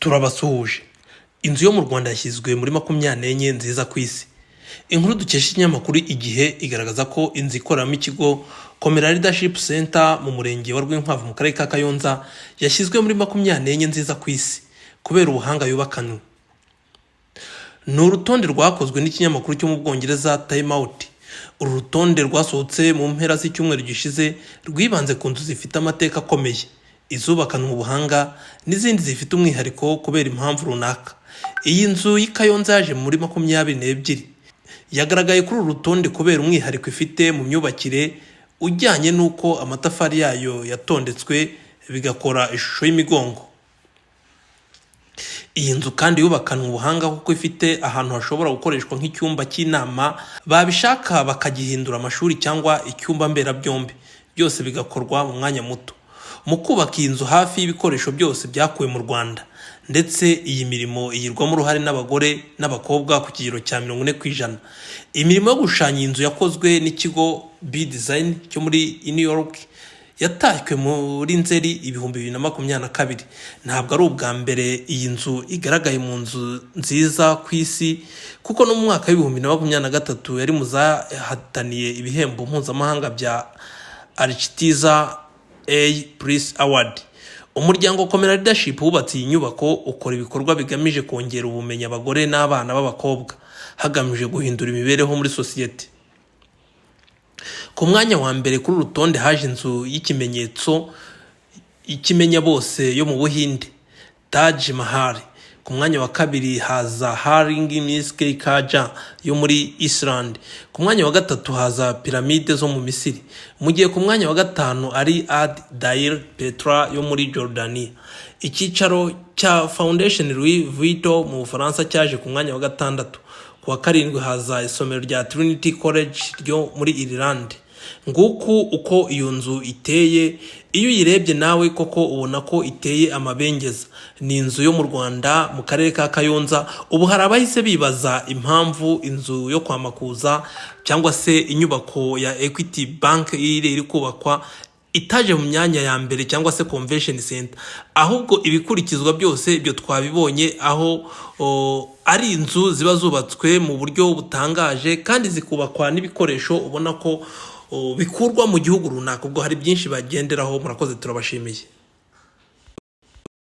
Turabasuhuje. Inzu yo mu Rwanda yashyizwe muri 24 nziza ku isi. Inkuru dukesha ikinyamakuru Igihe igaragaza ko inzu ikoreramo ikigo Komera Leadership Center mu murenge wa Rwinkwavu mu karere ka Kayonza yashyizwe muri 24 nziza ku isi kubera ubuhanga yubakanywe. Ni urutonde rwakozwe n'ikinyamakuru cyo mu Bwongereza Time Out. Uru rutonde rwasohotse mu mpera z'icyumweru gishize rwibanze ku nzu zifite amateka akomeye, izubakanwe ubuhanga n'izindi zifite umwihariko kubera impamvu runaka. Iyi nzu y'i Kayonza yaje muri 22. Yagaragaye kuri uru rutonde kubera umwihariko ifite mu myubakire ujyanye n'uko amatafari yayo yatondetswe bigakora ishusho y'imigongo. Iyi nzu kandi yubakanwe ubuhanga kuko ifite ahantu hashobora gukoreshwa nk'icyumba cy'inama, babishaka bakagihindura amashuri cyangwa icyumba mberabyombi, byose bigakorwa mu mwanya muto. Mu kubaka iyi nzu hafi y'ibikoresho byose byakuwe mu Rwanda, ndetse iyi mirimo igirwamo uruhare n'abagore n'abakobwa ku kigero cya 40%. Imirimo yo gushushanya iyi nzu yakozwe n'ikigo B Design cyo muri New York, yatashywe muri Nzeri 2022. Ntabwo ari ubwa mbere iyi nzu igaragaye mu nzu nziza ku isi, kuko no mu mwaka wa 2023 yari mu zahataniye ibihembo mpuzamahanga bya Architizer A Plus Award. Umuryango Komera Leadership wubatse iyi nyubako ukora ibikorwa bigamije kongera ubumenyi abagore n'abana b'abakobwa, hagamijwe guhindura imibereho muri sosiyete. Ku mwanya wa mbere kuri uru rutonde haje inzu y'ikimenyetso ikimenya bose yo mu Buhinde, Taj Mahal. Ku mwanya wa kabiri haza Hallgrímskirkja yo muri Iceland. Ku mwanya wa gatatu haza piramide zo mu Misiri, mu gihe ku mwanya wa gatanu ari Ad Dair Petra yo muri Jordania. Icyicaro cya Foundation Louis Vuitton mu Bufaransa cyaje ku mwanya wa gatandatu. Ku wa karindwi haza isomero rya Trinity College ryo muri Ireland. Nguku uko iyo nzu iteye. Iyo uyirebye nawe koko ubona ko iteye amabengeza. Ni inzu yo mu Rwanda mu karere ka Kayonza. Ubu hari abahise bibaza impamvu inzu yo kwa Makuza cyangwa se inyubako ya Equity Bank iri kubakwa itaje mu myanya ya mbere, cyangwa se Convention Center. Ahubwo ibikurikizwa byose ibyo twabibonye, aho ari inzu ziba zubatswe mu buryo butangaje kandi zikubakwa n'ibikoresho ubona ko bikurwa mu gihugu runaka. Ubwo hari byinshi bagenderaho. Murakoze, turabashimiye.